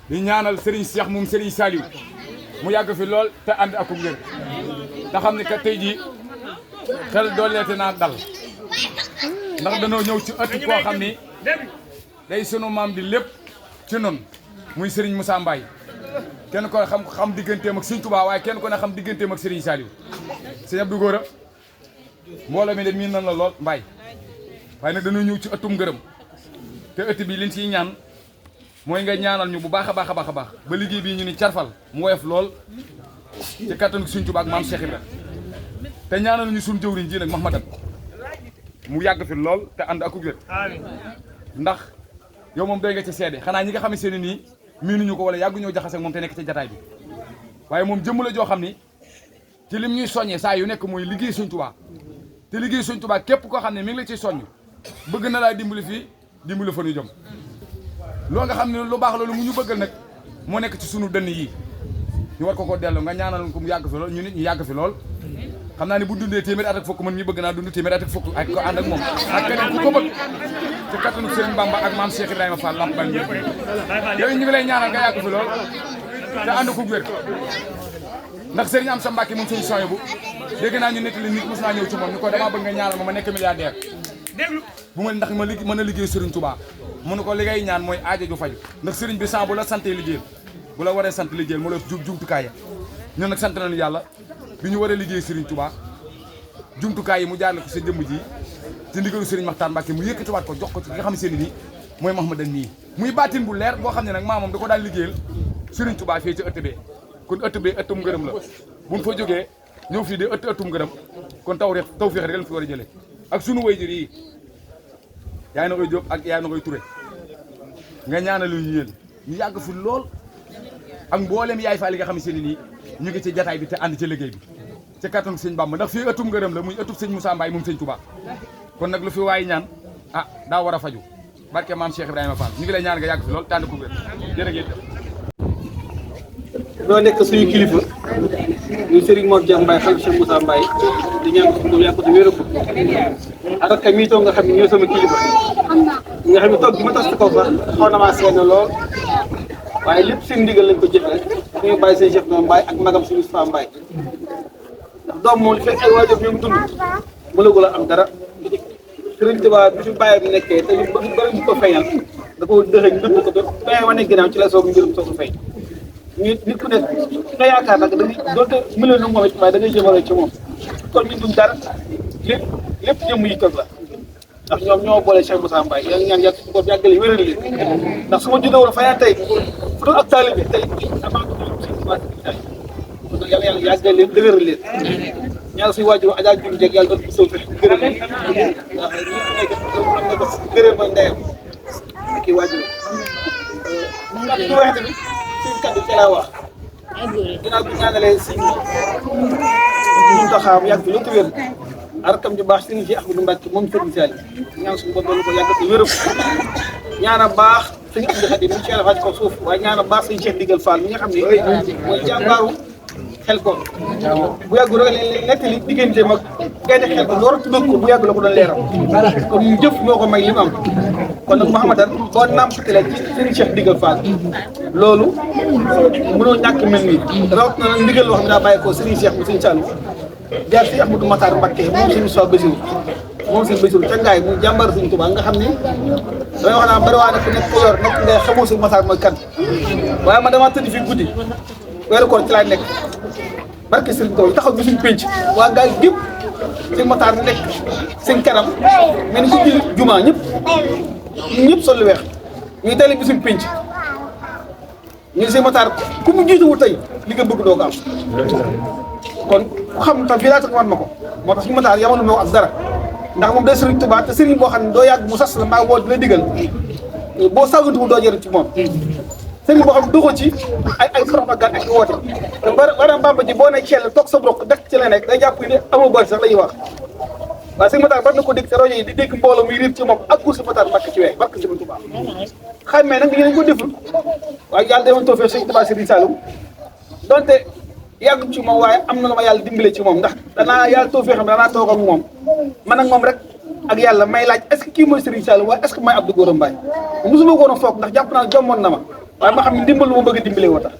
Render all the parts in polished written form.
di ñaanal Serigne Cheikh moom Serigne Saliou mu yàgg fi lool te ànd ak wér te xam ne kat tey jii xel dooleete naa dal ndax danoo ñëw ci ëtt koo xam ni day sunu maam di lépp ci noonu muy Serigne Moussa Mbaye kenn ko xam digganteem ak Serigne Touba waaye kenn ko ne xam digganteem ak Serigne Saliou Serigne Abdou Gora mbooloo mi de miin nan la lool Mbaye waaye nag dañoo ñëw ci ëttum ngërëm te ëtt bi liñ ciy ñaan mooy nga ñaanal ñu bu baax a baax ba liggéey bii ñu ni carfal mu woyof lool ci kattanu Serigne Touba ak maam Cheikh Ibra te ñaanal ñu suñu jëwriñ ji nag Mahmadan mu yàgg fi lool te ànd ak wér ndax yow moom doy nga ci seede xanaa ñi nga xam ne seen nii miinuñu ko wala yàggu ñoo jaxase ak moom te nekk ci jataay bi waaye moom jëmm la joo xam ni ci lim ñuy soññee saa yu nekk mooy liggéey Serigne Touba te liggéey Serigne Touba képp koo xam ne mi ngi la ciy soññ bëgg na laa dimbali fii dimbali fa ñu jëm loolu nga xam ne lu baax loolu mu ñu bëggal nag moo nekk ci sunu dënn yi ñu war ko delloo nga ñaanal ko mu yàgg fi lool ñu nit ñu yàgg fi lool xam naa ne bu dundee téeméer at ak fukk man mi bëgg naa dund téeméer at ak fukk ak ko ànd ak moom ak keneen ku ko bëgg ci kattanu Serigne Bamba ak maam Cheikh Ibrahima Fall lamp ban yooyu ñu ngi lay ñaanal nga yàgg fi lool te ànd ko wér ndax Serigne Amsa Mbacke moom suñu soñé bu dégg naa ñu nettali nit mos naa ñëw ci moom ni ko damaa bëgg nga ñaanal ma nekk milliardaire bu ma ndax ma mën a liggéey Serigne Touba mu ne ko li ngay ñaan mooy aajo ju faju ndax Serigne bi sant bu la santee liggéeyal bu la waree sant liggéeyal moo la jumtukaay ya ñun nag sant nañu yàlla bi ñu waree liggéey Serigne Touba jumtukaay yi mu jaarale ko sa jëmm ji ci ndigalu Serigne Makhtar Mbacke mu yëkkatiwaat ko jox ko ci nga xam ne seen nii mooy Mahmadan nii muy baatin bu leer boo xam ne nag maamam da ko daan liggéeyal Serigne Touba fii ci ëtt bee kon ëtt bee ëttum ngërëm la buñ fa jógee ñëw fii di ëttum ngërëm kon taw feex rek lañ fi war a jëlee ak sunu waajur yi yaay na koy Jóob ak yaay na koy Touré nga ñaanal ñu yéen ñu yàgg fi lool ak mboolem yaay faal yi nga xam ne seen nii ñu ngi ci jataay bi te ànd ci liggéey bi ci kattanu Sëñ Bamba ndax fii ëttum ngërëm la muy ëttub Sëñ Moussa Mbaye moom Sëñ Touba kon nag lu fi waay ñaan ah daa war a faju barke maam Cheikh Ibrahima Fall ñu ngi lay ñaan nga yàgg fi lool tànn ko wér jërëjëf. doo nekk suñu kilifa ñu Serigne Mor Dia Mbaye xam Cheikh Moussa Mbaye di ñaan ko suñu yàqu te wéeru ko ak ak mii toog nga xam ne ñoo sama kilifa nga xam ne toog bi ma tas ci kaw sax xaw na maa seen lool waaye lépp seen ndigal lañ ko jëfee suñu bàyyi seen Cheikh Mbaye ak magam suñu Moustapha Mbaye ndax doom moom li fekk ay waajur ñu ngi dund mënagul a am dara Serigne Touba bi fi bàyyi bi nekkee te ñu bëri bu ko feeñal da ko dëxëñ dund ko ba feeñ wane ginnaaw ci la soog mbirum soog a feeñ nit ku nekk nga yaakaar nag da ngay doonte mënoon na moom it waaye da ngay jëmale ci moom kon ñu duñ dara lépp jëmm yi toog la ndax ñoom ñoo boole Cheikh Moussa Mbaye yaa ngi ñaan yàgg suñu bopp yàggale wéral leen ndax su ma juddoo fayaan tey fu doon ak taalibe tey amaa ko kon nag yàlla yàggal leen dëgëral leen ñaar suñu waajur Adja Diouf Dieng yàlla doon ko sëw fexe gërëm leen ndax nit ku nekk am na ko gërëm ba ndeyam kii waajur ndax ñu waxee tamit suñu kaddu ci laa wax ginnaaw bi ñaanalee si ñu taxaw yàgg fi lu wér arkam ju baax Serigne Cheikh Ahmadou Mbacke moom Serigne Saliou ñaan suñu bopp doon ko yàgg te wéru ñaana baax Serigne Abdou Khadim mu Cheikh Fatou ko suuf waaye ñaana baax Serigne Cheikh Digal Fall mi nga xam ne mooy jàmbaaru xel ko bu yàggu rek nettali diggante mag gaynde xel ko door a tudd ko bu yàgg la ko doon leeral kon ñu jëf moo ko may li mu am kon nag Mahmadan boo nampatale ci Serigne Cheikh Digal Fall loolu mënoo ñàkk mel nii rawat na ndigal loo xam ne daa bàyyi ko Serigne Cheikh mu Serigne Saliou jaar si Ahmadou Makhtar Mbacke moom suñu soo Basiru moom suñu Basiru ca ngaay mu jàmbar Serigne Touba nga xam ne damay wax naa bari waa ne ku nekk ko yor nekk ngay xamoo Serigne Makhtar mooy kan waaye man dama tëdd fii guddi weeru koor ci laay nekk barke Serigne Touba taxaw bi suñu pénc waa ngaay gépp sëñ Matar nekk seen kanam mel ni ci juma ñëpp sol lu weex ñuy tali bi suñ pénc ñu sëñ Matar ku mu jiituwul tey li nga bëgg doo ko am kon ku xam tam fii laa tax wan ma ko moo tax sëñ Matar yamanu ma ak dara ndax moom day Sëriñ Tuubaa te sëriñ boo xam ne doo yàgg mu sas la mbaa woo di la digal boo sàggantuwul doo jëriñ ci moom sëriñ boo xam ne doxoo ci ay propagande ak woote te bara Bamba ji boo ne cell toog sa brok def ci la nekk day jàpp ne amoo bari sax la ñuy wax waaye sëñ Matar war na ko dégg sa rajo yi di dégg mbooloo muy riir ci moom ak Sëñ Matar Mbàkke ci wee barke Sëriñ Tuubaa xammee nag dañu ko deful waaye yàlla defoon toofee Sëñ Tuubaa Sëriñ Saliou donte yàgg ci moom waaye am na lu ma yàlla dimbale ci moom ndax danaa yàlla toofee xam ne danaa toog ak moom man ak moom rek ak yàlla may laaj est-ce que kii mooy Sëriñ Saliou waaye est-ce que mooy Abdou Gora Mbaye mosuma ko woon a foog ndax jàpp naa jommoon na ma waaye ma xam ne ndimbal lu ma bëgg a dimbale woo tax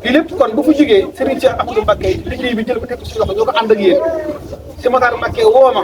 lii lépp kon bu fa jógee Serigne Cheikh Ahmadou Mbacké liggéey bi jël ko teg ko ci loxo ñoo ko ànd ak yéen Sëñ Matar Mbacké woo ma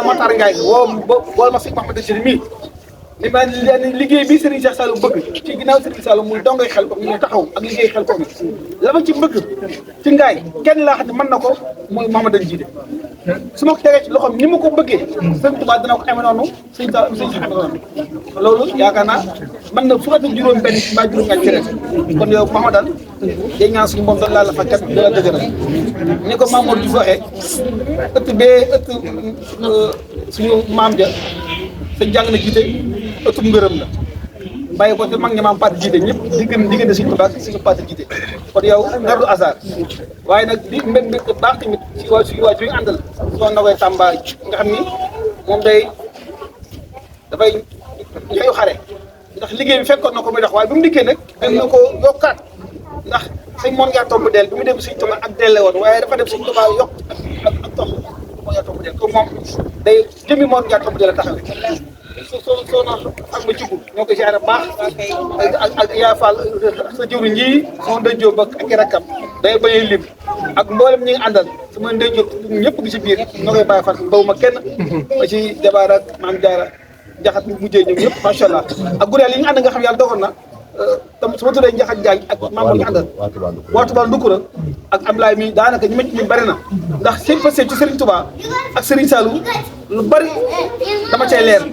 Matar Ngaye woo ma Sëñ Mouhamadou Chérif mii li ma liggéey bi Serigne Cheikh Saliou bëgg ci ginnaaw Serigne Saliou muy dongoy xel ko ñu taxaw ak liggéey xel ko mi la ma ci bëgg ci ngaay kenn laa xam ne mën na ko muy Mouhamadou Jiide su ma ko tegee ci loxoom ni ma ko bëggee Sëñ Tuubaa dina ko amee noonu sëñ ta sëñ si amee noonu loolu yaakaar naa mën na fukk ak juróom benn mbaa juróom ñaar ci ren kon yow Mouhamadou day ñaan suñu moom doon laa la fa kat dala dëgëral ni ko Mamour Diouf waxee ëtt bee ëtt suñu maam ja sëñ jàng na jiite ëttub ngërëm la bàyyi ko te mag ñi maam Paate jiite ñëpp diggante suñu Tuubaa suñu Paate jiite kon yow dara du hasard waaye nag di mbir baax tamit ci waa suñu waa ñu àndal soo na koy Tamba nga xam ni moom dafay ñayu xare ndax liggéey bi fekkoon na ko muy dox waaye bi mu dikkee nag dem na ko yokkaat ndax sëñ moon ngaa tomb del bi mu dem suñu Tuubaa ak delle woon waaye dafa dem suñu Tuubaa yokk ak tomb moon ngaa tomb del comme moom day jëmi moon ngaa tomb del a taxawee soo noonu ak ma jugul ñoo ko ziare baax ak yaa Fall sa jëwriñ ñii sama ndey Jóob ak i rakkam day bañee lim ak mboolem ñi nga àndal sama ndey Jóob ñëpp gi si biir ñoo koy bàyyi Fall bawu ma kenn ba ci jabaar ak maam Jaara Njaxat bu mujjee ñoom ñëpp macha allah ak gureel yi ñu ànd nga xam yàlla dogal na tam su ma tuddee Njaxat Jaañ ak maam ñu àndal waa Touba Ndukura ak Ablaye mi daanaka ñu mëcc mi bari na ndax seen passé ci Serigne Touba ak Serigne Saliou lu bari dama cay leer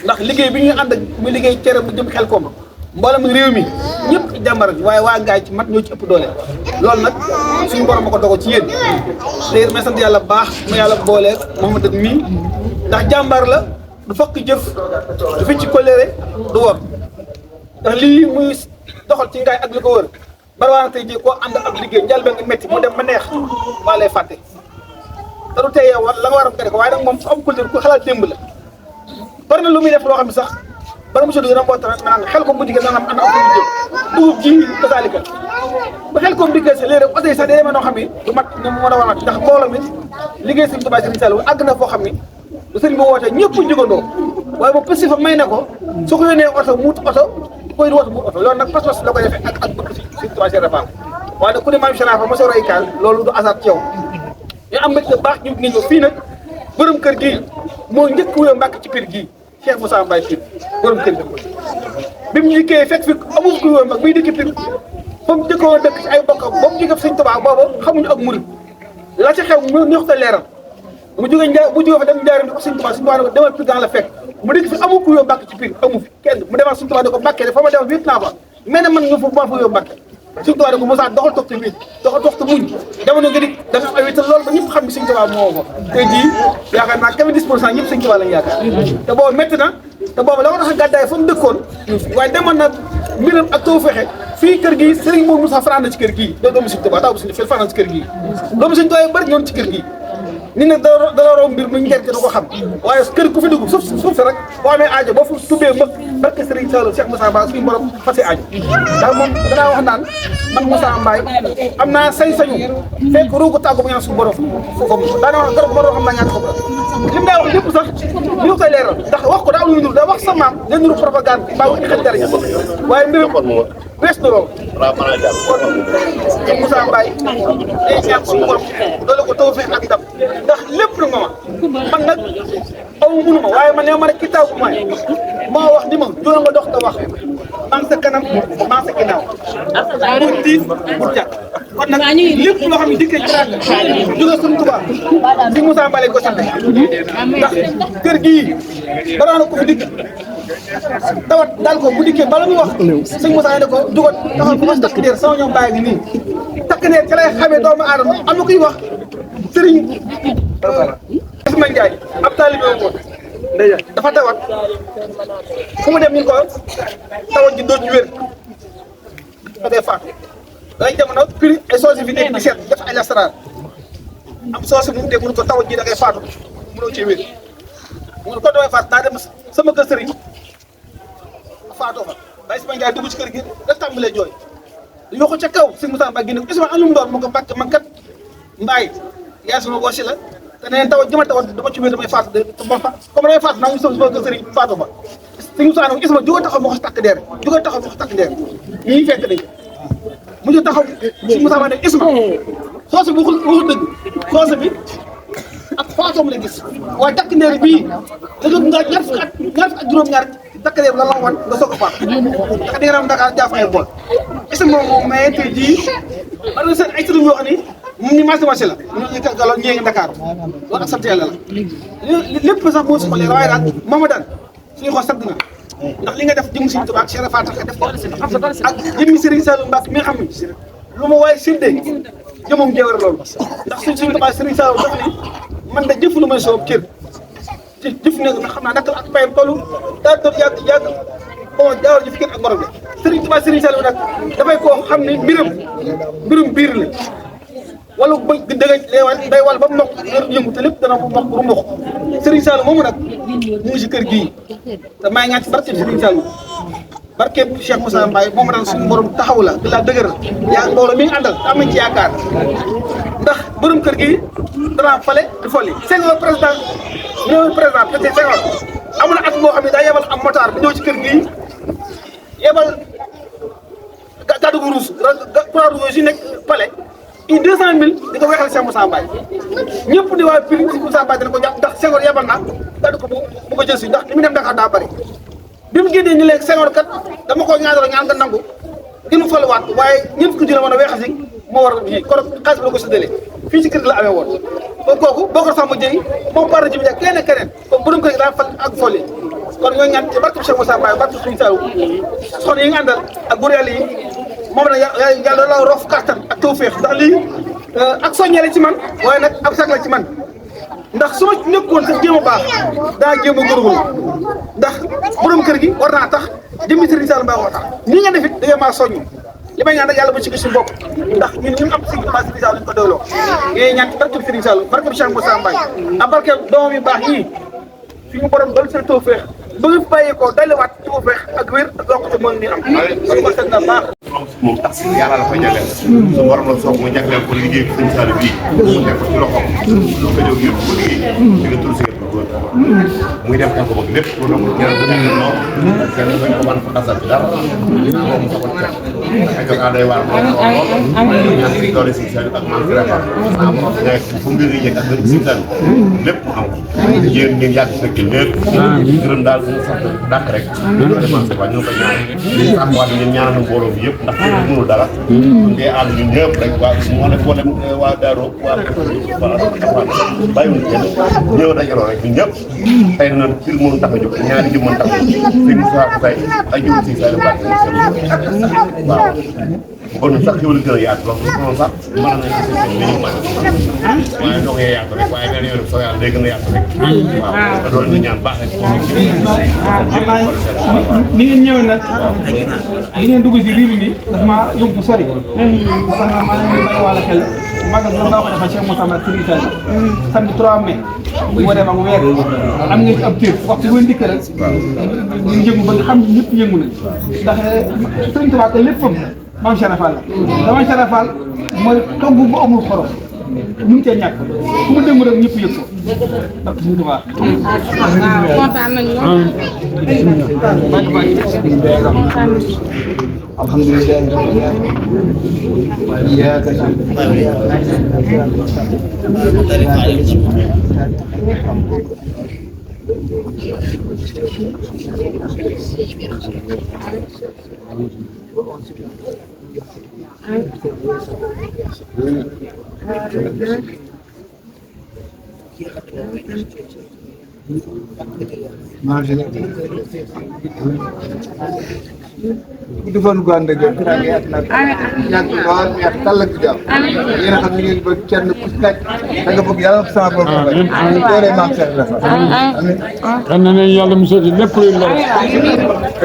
ndax liggéey bi ñu ànd ak muy liggéey cere bu jëm xel koom mboolem réew mi ñëpp jàmbar waaye waa ngaay ci mat ñoo ci ëpp doole loolu nag suñu borom ma ko dogo ci yéen te may sant yàlla baax ma yàlla booleeg Mouhamadou mii ndax jàmbar la du fokk jëf du fi ci colère du wor ndax lii muy doxal ci ngaay ak li ko wër barawaana tey jii koo ànd ak liggéey njël ba nga métti mu dem ba neex waa lay fàtte te du tey yow la nga war a ko waaye nag moom fu am culture ku xalaat démb la bari na lu muy def loo xam ne sax bari monsieur Diouf remporté na xel ko bu jigéen dana am ana am dugub ji kasaalika ba xel ko diggee sa léegi oto yi sax day demee noo xam ni du mat ni mu mën a war a mat ndax mbooloo mi liggéey Sëriñ Tuubaa Sëriñ Saliou àgg na foo xam ni lu sëriñ bi wootee ñëpp jugandoo waaye moom pësi fa may na ko su ko yónnee oto muut oto koy woote muut oto loolu nag pas-pas la koy defee ak bëgg Sëriñ Tuubaa Sëriñ Fall waaye nag ku ne maam Cheikh fa ma soo roykaal loolu du hasard ci yow ñu am mbégte baax ñu ngi ñëw fii nag borom kër gii moo njëkk wuyoo Mbàkke ci biir gii Cheikh Moussa Mbaye Pire borom kër gi bi mu liggéeyee fekk fi amul ku wuyoo mag muy dëkk Pire fa mu njëkkoon dëkk ci ay bokkam ba mu jógee Sëriñ Tuubaa boobu xamuñu ak murid la ca xew mu ñox ta leeral mu jógee bu jógee fa dem njaarim di ko Sëriñ Tuubaa Sëriñ Tuubaa ne ko demal Pire daan la fekk mu dëkk fi amul ku wuyoo Mbàkke ci Pire amu fi kenn mu demal Sëriñ Tuubaa ne ko Mbàkke de fa ma demal wéet naa fa mais nag man nga fa maa fa wuyoo Mbàkke Sëriñ Tuubaa ne ko Moussa doxal toog te wéet doxal toog te muñ jamono nga dik da nga am ay wéetal loolu ba ñëpp xam ne Sëriñ Tuubaa moo ko tey jii yaakaar naa 90% ñëpp Sëriñ Tuubaa lañ yaakaar te boobu métti na te boobu la ko tax a gàddaay fa mu dëkkoon waaye demoon na mbiram ak taw fexe fii kër gii Serigne Mourou Moussa fanaan na ci kër gii doo doomu Sëriñ Tuubaa taw bu Sëriñ Fall fanaan ci kër gii doomu Sëriñ Tuubaa bari ñoon ci kër gii nit nag dala raw mbir mu njëriñ du ko xam waaye kër ku fi dugg suuf si rek boo amee aajo boo fu tubbee mbëkk barke Serigne Saliou Cheikh Moussa Mbaye suñu borom fase aajo ndax moom danaa wax naan man Moussa Mbaye am naa sañ-sañu fekk ruugu tàggu bu ñaan suñu borom foofu daana wax garab borom xam naa ñaata xob la li mu daa wax lépp sax ñu koy leeral ndax wax ko daa am lu ñu da wax sa maam da nuru propagande baa wax xel dara waaye mbir wees na loolu kon Cheikh Moussa Mbaye day ñaan suñu borom doole ko taw feex ak ndam ndax lépp lu ma man nag aw mënu ma waaye man ne ma ne kitaabu may moo wax ni ma doon nga dox te wax man sa kanam kanam maa sa ginnaaw bu tiit bu jàkk kon nag lépp loo xam ne dikkee ci ràgg jóge suñu Tuubaa si Moussa Mbaye ko sant ndax kër gii danaa na ko fi dikk tawat daal ko bu dikkee bala muy wax sëñ Moussa ne ko jugoon taxaw bu ma takk deer sama ñoom bàyyi gi nii takk deer ci lay xamee doomu aadama am na kuy wax sëriñ Ismaïla Ndiaye ab taalibe woon dafa tawat fu mu dem ñu ko tawat ji doon ñu wér da ngay faatu day jamono prix ay soos fi nekk di seet def ay lasaraar am soos mu dégg mu ko tawat ji da ngay faatu mënoo cee wér mu ko damay faatu daa dem sama kër sëriñ faatoo fa day Ismaïla Ndiaye dugg ci kër gi da tàmbalee jooy yoo ko ca kaw si Moussa Mbaye génne ko Ismaïla am lu mu doon mu ko mbàkk man kat Mbaye yaa sama woosi la te nee tawat ji ma tawat dama ci wér damay faatu de comme damay faatu naa ngi sama kër sëriñ faatoo fa si Moussa ne Ismaïla jóge taxaw ma ko takk deer jóge taxaw ma ko takk deer ñii fekk nañ mu ñu taxaw si Moussa Mbaye ne Ismaïla xoose bi waxul dëgg xoose bi ak faatoom la gis waaye takk ndeer bii da jóg nga ñaar fukk ak juróom-ñaar takk ndeer la la wan nga soog a faat ndax di yaram Dakar jaaf ay bool Ismaïla moom mais tey jii am na seen ay sëriñ yoo xam ni ni marché la ñu ka galo ñee ngi Dakar loolu ak sant yàlla la lépp sax moo si xoolee waaye daal mooma daan suñu xool sant na ndax li nga def jëm Sëriñ Tuubaa ak Cheikh Fall tax nga def ko ak jëmmi Sëriñ Saliou Mbacke mi nga xam ne lu ma waaye séddee jëmoom jeewar loolu ndax Sëriñ Tuubaa Sëriñ Saliou dafa ni man da jëf lu may soob cër jëf ne nga xam naa naka ak payam tollu daa doon yàgg bon jaawar ji fi kenn ak borom de Sëriñ Tuubaa Sëriñ Saliou nag dafay koo xam ne mbirum biir la wala ba dëgg day wal ba mu mokk yëngu te lépp dana mokk bu mokk Sëriñ Saliou moomu nag mu ngi si kër gii te maa ngi ñaan ci barkeb Sëriñ Saliou barkeb Cheikh Moussa Mbaye moom daal suñu borom taxaw la di la dëgëral yaa mbooloo mi ngi àndal am nañ ci yaakaar ndax borom kër gii danaa fale di folli Senghor président peut-être Senghor amul at boo xam ne daa yebal am motard bu ñëw ci kër gii yebal gàddu gu ruus croix rouge yi nekk palais i 200 000 di ko weexal Cheikh Moussa Mbaye ñëpp di waa Pire si Moussa Mbaye dana ko jàpp ndax Senghor yebal na gàddu ko bu ko jël si ndax li mu dem Dakar daa bëri bi mu génnee ñu léegi Senghor kat dama ko ñaanal ñaan nga nangu ngir mu faluwaat waaye ñëpp ku jëla mën a weexal si moo war a ji kon xaalis bi la ko séddalee fii ci kër gi la amee woon ba kooku boo ko sàmm jëy moom par ji bi ak keneen kon bu doon ko daa fal ak folli kon ñooy ñaan ci barke Cheikh Moussa Mbaye barke Sëriñ Saliou soxna yi nga àndal ak góor yàlla yi moom la yàlla la rof kattan ak tawfeex ndax lii ak soññee la ci man waaye nag ab sag la ci man ndax su ma nekkoon sax jéem a baax daa jéem a góorgóorlu ndax borom kër gi war naa tax jëmmi Sëriñ Saliou Mbaye war tax nii nga def it da ngeen maa soññ li may ñaan nag yàlla bu ci gis suñu bopp ndax ñun ñu am Sëriñ Saliou lañ ko doyloo ngay ñaan ci barkeb Sëriñ Saliou barkeb Cheikh Moussa Mbaye ak barkeb doomam yu baax yii suñu borom doon seen tawfeex ba nga bàyyi ko daliwaat tawfeex ak wér ak yokkute mën ni am kon ko seet na baax moom tax yàlla la koy jagleel su borom la soog mu jagleel ko liggéey ko Sëriñ Saliou bii mu nekk ko ci loxoom lu ko jóg yëpp ko liggéey di nga tur si ko góor muy dem ko bëgg lépp lu doon kenn bu nekk noonu kenn bañ ko mën ko xasal ci dara moom sa ko teg ak ak day waar lool ñaan ci doole Sëriñ Saliou ak man vraiment am nekk fu mbir yi yëg ak Sëriñ Saliou lépp mu am yéen ngeen yàgg fekk lépp gërëm daal ñu sant dàkk rek dépense ba ñu ko ñaan am waat ngeen ñaanal mbooloo bi yëpp ndax kenn mënul dara ngay ànd ñun ñëpp rek waa moo ne boolem waa Darou waa bàyyiwuñ kenn ñëw dajaloo rek ñun ñëpp tey na fil mënu tax a jóg ñaari ji mën tax a jóg fi mu saa ko tey ay jiw si Saliou Mbacke waaw kon sax yow la gën a yaatu lool moom sax mën nañu gis seen li ñu mën waaye doo koy yaatu rek waaye benn yoon soo yàlla day gën a yaatu rek waaw te loolu ñu ñaan baax rek ni ngeen ñëwee nag li ngeen dugg si riir mi daf maa yóbbu sori sax na maa ngi bàyyi wàlla xel magal la nga ko defal Cheikh Moussa Mbaye Sëriñ Saliou samedi 3 mai bu ma dem ak weer am ngeen ci ab téer waxtu bu ndikk rek ñu yëngu ba nga xam ne ñëpp yëngu nañ ndax Sëriñ Tuubaa te léppam maam Cheikh Fall la maam Cheikh Fall mooy togg bu amul xorom ñu ngi cee ñàkk fu mu dem rek ñëpp yëg ko ndax Sëriñ Tuubaa kontaan nañu alhamdulilah rabbil alamin iyyaka na'budu du fan gu ànd ak yow teraanga yaatu na ñaan lool ñaan tàll ak jàmm yéen a xam ne ngeen bëgg kenn ku ci nekk da nga bëgg yàlla sama bopp ba doole maam Cheikh Ibra Fall amiin kan na ne yàlla musal ci lépp luy lor